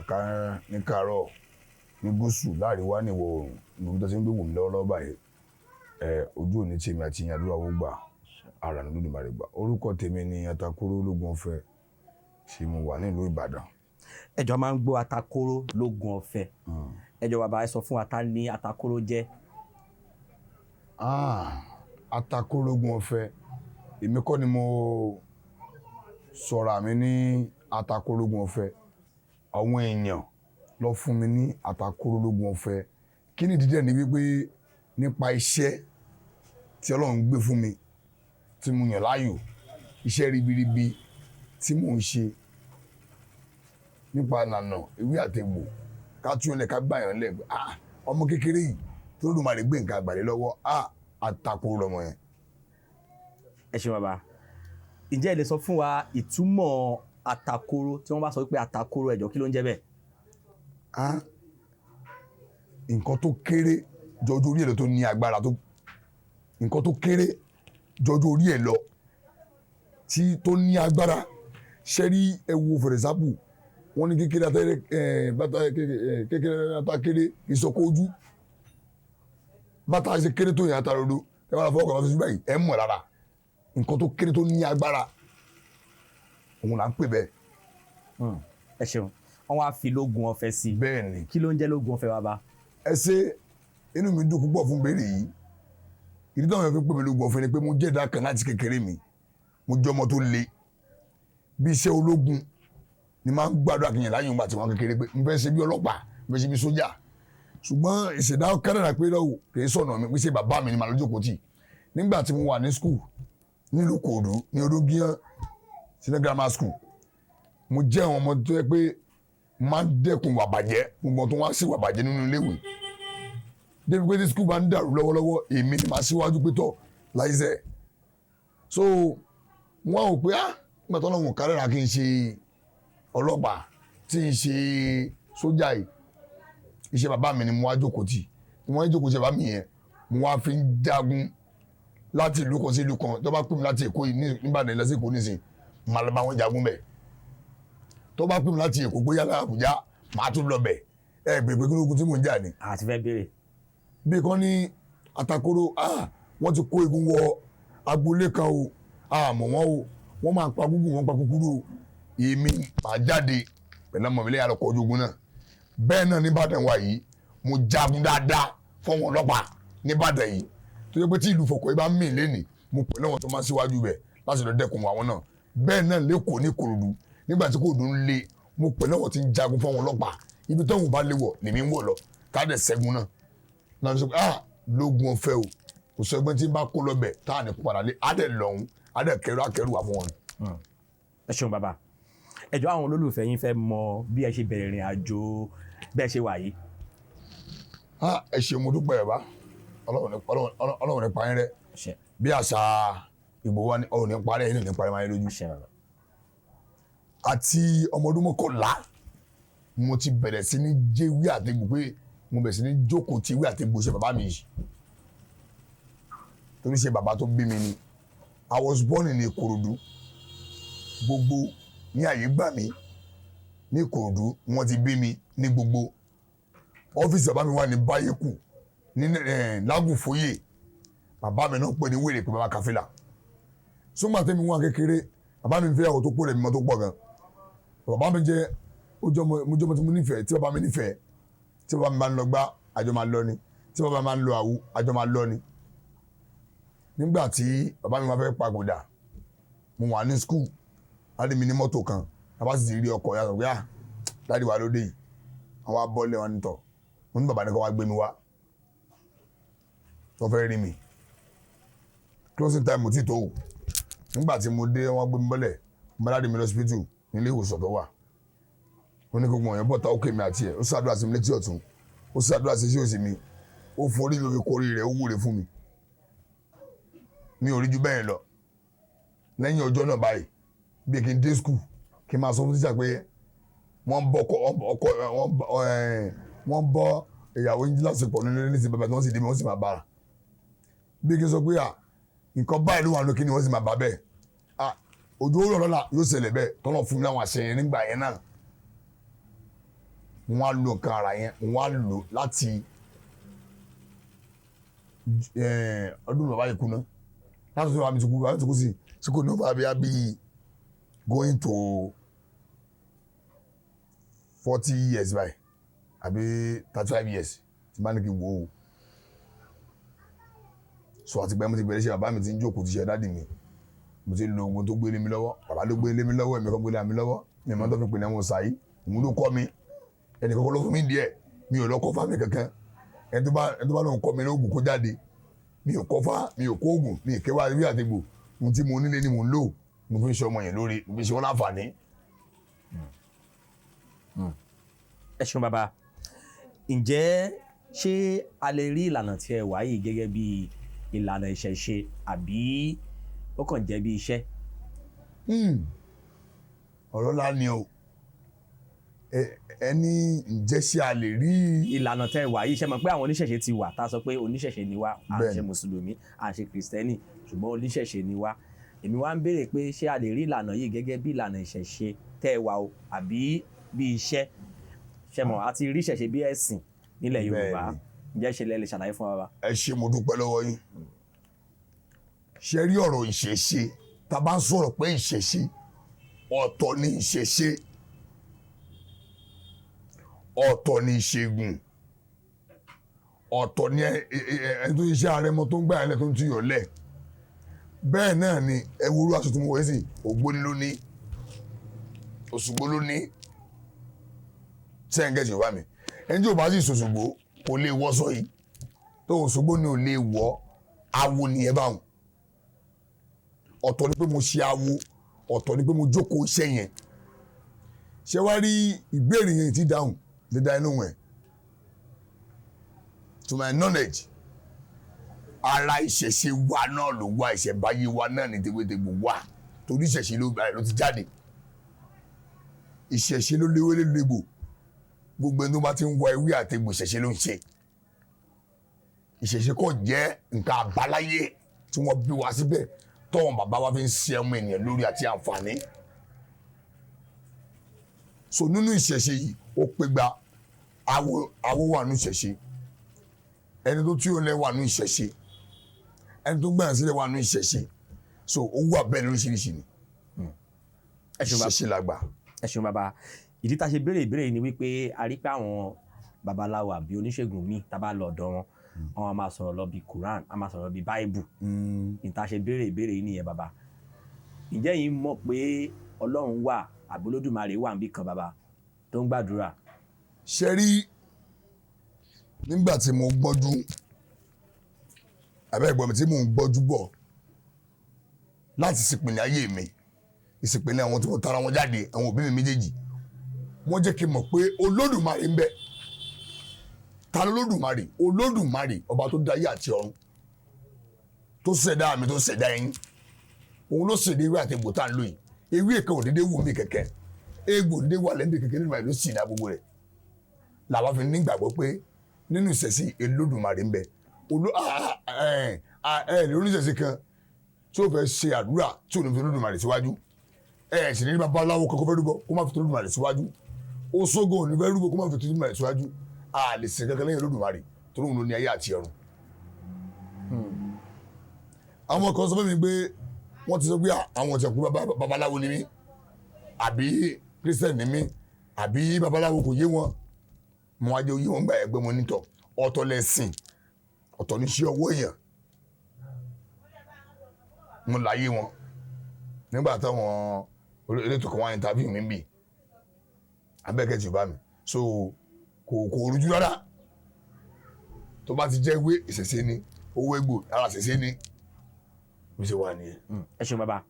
Ká ní káàárọ̀, ní gúúsù, láàríwá, ní ìwọ̀ oòrùn, níbi tó ti ń gbé wò mí lọ́wọ́lọ́wọ́ báyìí. Ẹ ojú òní tèmi àti ìyẹn, àdúrà ó gbà, ara ní Olódùmarè gbà. Orúkọ tèmi ni Atakóró Ológun Ọ̀fẹ́, tí mo wà nílùú Ìbàdàn. Ẹ jọ̀ọ́, máa ń gbọ́ Atakóró Lógun Ọ̀fẹ́. Ẹ jọ̀ọ́ bàbá, ẹ sọ fún wa, ta ni Atakóró jẹ́? Ah, Atakóró Lógun Ọ̀fẹ́, èmi kọ́ ni mo sọ̀rọ̀ àmì ní Atakóró Lógun Ọ̀fẹ́. Àwọn èèyàn lọ fún mi ní Atakóró Lógun Ọ̀fẹ́. Kí ni ìdí? Ni wípé nípa iṣẹ́ tí Ọlọ́run gbé fún mi, tí mo yàn láàyò, iṣẹ́ ribiribi tí mò ń ṣe nípa ìlànà ewé àtegbò, ká tún lẹ̀, ká gbàyàn lẹ̀ pé, ah, ọmọ kékeré yìí tó lódùmarè gbé nǹkan àgbàlẹ̀ lọ́wọ́, ah, atakóró lọmọ yẹn. Ẹ ṣeun bàbá. Ǹjẹ́ ẹ lè sọ fún wa ìtumọ̀ atakóró? Tí wọ́n bá sọ pé atakóró, ẹ jọ̀ọ́, kí ló ń jẹ́ bẹ́ẹ̀? Ah, nǹkan tó kéré jọjú orí ẹ̀ lọ tó ní agbára tó, nǹkan tó kéré jọjú orí ẹ̀ lọ tí tó ní agbára. Ṣẹ́rí, ẹ wo, for example, wọ́n ní kékeré atẹ́rẹ́ ẹ̀ bàtà kékeré atakéré ìsọkó ojú, bàtà ṣe kéré tó yẹn, atarodo ẹ wọ́n fọwọ́ kàn fún sí báyìí, ẹ mọ̀ lára. Nǹkan tó kéré tó ní agbára, òun là ń pè bẹ́ẹ̀. Ẹ ṣeun. Wọ́n wá fi Lógun Ọ̀fẹ́ sí i. Bẹ́ẹ̀ ni. Kí ló ń jẹ́ Lógun Ọ̀fẹ́, bàbá? Ẹ ṣe, inú mi dùn púpọ̀ fún béèrè yìí. Ìdí táwọn èèyàn fi pè mí Lógun Ọ̀fẹ́ ni pé mo jẹ́ ẹ̀dá kan láti kékeré mi, mo jẹ́ ọmọ tó le. Bí iṣẹ́ ológun ni máa ń gbàdúrà kí n yàn láyé ìgbà tí wọ́n kékeré, pé n fẹ́ ṣe bí ọlọ́pàá, n fẹ́ ṣe bí sójà. Ṣùgbọ́n ìṣẹ̀dá kádàrá pé lọ́wọ́ kì í sọ̀nà mi, pé ṣe bàbá mi ni màá lójókòó tì. Nígbà tí mo wà ní school nílùú Kòòdú, ní Odógíyán senior grammar school, mo jẹ́ àwọn ọmọ tó yẹ pé máa ń dẹ́kun wà bàjẹ́, gbogbo tó wá sí wà bàjẹ́ nínú iléèwé, débi pé tí school bá ń dàrú lọ́wọ́lọ́wọ́, èmi ni màá síwájú pé tọ̀ láìsẹ̀. So wọ́n á wò pé, ah, nígbà tó lọ́wọ́ kárẹ́ra kí n ṣe ọlọ́pàá, tí n ṣe sójà yìí, iṣẹ́ bàbá mi ni mo wá jókòó tì. Tí mo wá jókòó tì bàbá mi yẹn, mo wá fi ń jagun láti ìlú kan sí ìlú kan. Tó bá pè mí láti Èkó yìí ní Ìbàdàn lọ sí Èkó nísìn, màá lọ bá wọn jagun bẹ̀. Tó bá pè mí láti Èkó bóyá Àbújá, màá tún lọ bẹ̀. Ẹ bèrè pé kí ló kún tí mò ń jà ni. Àti fẹ́ béèrè. Bí kan ní Atakóró, ah, wọ́n ti kó egun wọ agboolé kan o, àmọ́ wọ́n o, wọ́n máa pa gúgùn, wọ́n pa kúkúrú o, èmi màá jáde pẹ̀lú ọmọ mi lẹ́yìn àlọ́kọ̀ ojú ogun náà. Bẹ́ẹ̀ náà nìbàdàn wa yìí, mo jagun dáadáa fún wọn ọlọ́pàá nìbàdàn yìí, tó yẹ pé tí ìlú fọkọ̀ yìí bá mì lẹ́nìí, mo pẹ̀lú àwọn tó máa síwájú bẹ̀ láti lọ dẹ́kun àwọn náà. Bẹ́ẹ̀ náà lẹ́kọ̀ọ́ ní Ìkòròdú, nígbà tí kò dùn lé, mo pẹ̀lú àwọn tí ń jagun fún àwọn ọlọ́pàá. Ibi táwọn bá lè wọ̀ lèmi ń wọ̀ lọ, ká dẹ̀ ṣẹ́gun náà. Náà sọ pé, ah, Lógun Ọ̀fẹ́ o, kò sọ ẹgbẹ́ tí ń bá kó lọ bẹ̀ tá à ní padà lé, á dẹ̀ lọ́hún, á dẹ̀ kẹrù akẹrù wà fún wọn. Ẹ ṣeun bàbá. Ẹ jọ̀ọ́, àwọn olólùfẹ́ yín fẹ́ mọ bí ẹ ṣe bẹ̀rẹ̀ ìrìn àjò bẹ́ẹ̀ ṣe wà yìí. Ah, ẹ ṣeun, mo dúpẹ́ bàbá. Ọlọ́run ní pa yín rẹ́. Ṣe. Bí àṣà Ìgbò wa ní ọ̀run ní parẹ́ yín, ní parẹ́ máa yín lójú. Ṣe bàbá. Àti ọmọ ọdún 11 mo ti bẹ̀rẹ̀ sí ní jẹ́wé àtegbò, pé mo bẹ̀rẹ̀ sí ní jókòó tí ewé àtegbò ṣe bàbá mi yìí, torí ṣe bàbá tó bí mi ni. I was born in Ìkòròdú, gbogbo ní àyè gbà mí ní Ìkòròdú wọ́n ti bí mi. Ní gbogbo ọ́fíìsì bàbá mi wà ní Báyẹ̀kù ní Lágùnfóyè. Bàbá mi náà pè ní wèrè pé bàbá Kàfílà. Súnmọ́ àtẹ́mi wọn kékeré, bàbá mi fẹ́ àwọn tó pọ̀ rẹ̀ mímọ́ tó pọ̀ gan. Bàbá mi jẹ́ mo jẹ́ ọmọ tí mo nífẹ̀ẹ́, tí bàbá mi nífẹ̀ẹ́. Tí bàbá mi bá ń lọ gbá, àjọ máa lọ ni. Tí bàbá mi máa ń lọ àwo, àjọ máa lọ ni. Nígbà tí bàbá mi máa fẹ́ papòdà, mo wà ní school. Daddy mi ní mọ́tò kan. Bàbá sì ti rí ọkọ̀ yàtọ̀ pé, ah, daddy wa lóde yìí. Àwọn abọ́lé wọn ní tọ̀, mo ní bàbá ní kó wá gbé mi wá, wọ́n fẹ́ rí mi. Closing time ò tí tó o. Nígbà tí mo dé, wọ́n gbé mi bọ́lẹ̀, mo bá daddy mi lọ hospital, nílé ìwòsàn tó wà. Wọ́n ní gbogbo ọ̀yàn bọ̀tà ó kèmí àti ẹ̀. Ó ṣàdúrà sí mi létí ọ̀tún, ó ṣàdúrà sí sí òsì mi, ó forí mi fi kórí rẹ̀, ó wúre fún mi. Mi ò rí ju bẹ́ẹ̀ lọ. Lẹ́yìn ọjọ́ náà báyìí, bí kí n dé school, kí n máa sọ fún tíṣà pé wọ́n bọ́ ọkọ wọ́n bọ́ ìyàwó yín lásìkò nínú ilé nísìnyí, bàbá tí wọ́n sì dé mi, wọ́n sì máa bára. Bí kí n sọ pé à nǹkan báyìí ló wà lókè ni, wọ́n sì máa bá bẹ́ẹ̀. À òjò rọ̀ lọ́la, yóò ṣẹlẹ̀ bẹ́ẹ̀. Tọ́lọ̀ fún mi láwọn àṣẹ yẹn nígbà yẹn náà. Wọ́n á lo nǹkan ara yẹn, wọ́n á lò láti ọdún bàbá yìí kú ná, láti ọdún bàbá mi ti kú, bàbá mi ti kú sí sí kò ní bàbá bí going to 40 years báyìí àbí 35 years tí bá ní kí n wò ó. So àti gbẹ́ mo ti bẹ̀rẹ̀ ṣe, bàbá mi ti ń jókòó ti ṣe daddy mi, mo ti ń lo ohun tó gbé lé mi lọ́wọ́. Bàbá ló gbé lé mi lọ́wọ́, èmi kan gbé lé mi lọ́wọ́. Mi máa ń tó fi pè ní àwọn ṣàyí, òun ló kọ́ mi. Ẹnì kankan ló fún mi díẹ̀, mi ò lọ kọ́ fámi kankan. Ẹni tó bá lóun kọ́ mi lóògùn kó jáde. Mi ò kọ́ fá, mi ò kó oògùn, mi ò kéwàá rí àtẹ̀gbò. Ohun tí mo nílé ni mò ń lò, mo fi ń ṣe ọmọ yẹn lórí, mo fi ń ṣe wọn láǹfààní. Ẹ ṣeun, bàbá. Ǹjẹ́ ṣé a lè rí ìlànà tí ẹ wà yìí gẹ́gẹ́ bí ìlànà ìṣẹ̀ṣe, àbí ó kàn jẹ́ bí iṣẹ́? Ọ̀rọ̀ ńlá ni o. Ẹni ǹjẹ́ ṣé a lè rí ìlànà tẹ́ ẹ wà yìí? Ṣe mọ̀ pé àwọn oníṣẹ̀ṣe ti wà tá a sọ pé oníṣẹ̀ṣe ni wá, à ń ṣe mùsùlùmí, à ń ṣe kìrìsìtẹ́nì, ṣùgbọ́n oníṣẹ̀ṣe ni wá. Èmi wá ń béèrè pé ṣé a lè rí ìlànà yìí gẹ́gẹ́ bí ìlànà ìṣẹ̀ṣe tẹ́ ẹ wà o, àbí bí iṣẹ́? Ṣe mọ̀ a ti rí ìṣẹ̀ṣe bí ẹ̀sìn nílẹ̀ Yorùbá. Ǹjẹ́ ṣe lẹ lè ṣàlàyé fún wa, bàbá? Ẹ ṣé, mo dúpẹ́ lọ́wọ́ yín. Ṣe rí ọ̀rọ̀ ìṣẹ̀ṣe, tá a bá ń sọ̀rọ̀ pé ìṣẹ̀ṣe, ọ̀tọ̀ ni ìṣẹ̀ṣe, ọ̀tọ̀ ni ìṣègùn, ọ̀tọ̀ ni ẹni tó ṣiṣẹ́ àrẹ̀mọ tó ń gbà yẹn lẹ̀ tó ń tuyọ̀ lẹ̀. Bẹ́ẹ̀ náà ni ẹ wo irú aṣọ tí mo wọ̀ sí, Ògbóni ló ní, Òṣùgbó ló ní. Ṣé ẹ̀ ń gẹ̀ẹ́sì Yorùbá mi? Ẹni tí ò bá sì ṣòṣùgbó kò lè wọ́sọ yìí, tó Òṣùgbó ni ò lè wọ́. Awo ni ẹ báwọn. Ọ̀tọ̀ ni pé mo ṣe awo, ọ̀tọ̀ ni pé mo jókòó iṣẹ́ yẹn. Ṣé wá rí ìbéèrè yẹn ti dáhùn lè dá inú ẹ̀. To my knowledge, ara ìṣẹ̀ṣe wa náà ló wá, ìṣẹ̀báyé wa náà ní tewétegbò wà, torí ìṣẹ̀ṣe ló ló ti jáde. Ìṣẹ̀ṣe ló léwé légbò. Gbogbo ẹni tó bá ti ń wá ewé àtegbò, ìṣẹ̀ṣe ló ń ṣe. Ìṣẹ̀ṣe kò jẹ́ nǹkan àbáláyé tí wọ́n bí wa síbẹ̀, tọ́wọ́n bàbá wa fi ń ṣe ọmọ ènìyàn lórí àti àǹfààní. So nínú ìṣẹ̀ṣe yìí, ó pé gba awo. Awo wà nínú ìṣẹ̀ṣe, ẹni tó tí ó lẹ wà nínú ìṣẹ̀ṣe, ẹni tó gbẹ̀yàn sílẹ̀ wà nínú ìṣẹ̀ṣe. So ó wà bẹ́ẹ̀ lóríṣiríṣi ni. Ẹ ṣeun, bàbá. Ìṣẹ̀ṣe làgbà. Ẹ ṣeun, bàbá. Ìdí tá a ṣe béèrè ìbéèrè yìí ni wípé a rí pé àwọn babaláwo àbí oníṣègùn míì, tá a bá lọ ọ̀dọ̀ wọn, wọn a máa sọ̀rọ̀ lọ bí Quran, a máa sọ̀rọ̀ bí Bible. Ìdí tá a ṣe béèrè ìbéèrè yìí nìyẹn, bàbá. Ǹjẹ́ yín mọ̀ pé Ọlọ́run wà, àbí Olódùmarè wà níbì kan, bàbá, tó ń gbàdúrà? Ṣe rí, nígbà tí mo gbọ́njú, àbẹ́ ẹ̀gbọ́n mi, tí mò ń gbọ́njú bọ̀ láti ìsìpìnlẹ̀ ayé mi, ìsìpìnlẹ̀ àwọn tí mo tara wọn jáde, àwọn òbí mi méjèèjì, wọ́n jẹ́ kí n mọ̀ pé Olódùmarè ń bẹ. Ta ló Olódùmarè? Olódùmarè, ọba tó dá ayé àti ọ̀run, tó ṣẹ̀dá mi, tó ṣẹ̀dá yín, òun ló ṣèdè ewé àti egbò tá à ń lò yìí. Ewé kan ò dédé wù mí kẹ̀kẹ́, egbò dédé wà lẹ́ndé kẹ̀kẹ́ nínú ẹ̀ ló sì dá gbogbo rẹ̀. Làwa fi nígbàgbọ́ pé nínú ìṣẹ̀sí Olódùmarè ń bẹ. Olú ẹ ẹ lóníṣẹ̀ṣe kan tí ó fẹ́ ṣe àdúrà tí ò ní fi Olódùmarè síwájú. Ẹ sì ní babaláwo kankan fẹ́ rúbọ kó má fi Olódùmarè síwájú. Oṣogo ò ní fẹ́ rúbọ kó má fi Olódùmarè síwájú. A lè sìn kankan lẹ́yìn Olódùmarè, torí òun ló ní ayé àti ọ̀run. Àwọn kan sọ fún mi pé wọ́n ti sọ pé àwọn ọ̀tẹ̀kù babaláwo ni mí, àbí Christian ni mí, àbí babaláwo, kò yé wọn. Mo wá jẹ́ oyé wọn gbà ẹgbẹ́ mo nítọ̀, ọ̀tọ̀ lẹ̀sìn, ọ̀tọ̀ ní ṣe ọwọ́ èèyàn. Mo láyé wọn nígbà táwọn elétò kan wá interview mi bì abẹ́kẹ́ tí o bá mi. So kò rújú rárá. Tó bá ti jẹ́ wé ìṣẹ̀ṣe ni, owó egbò ara ìṣẹ̀ṣe ni, bí ṣe wà nìyẹn. Ẹ ṣeun, bàbá.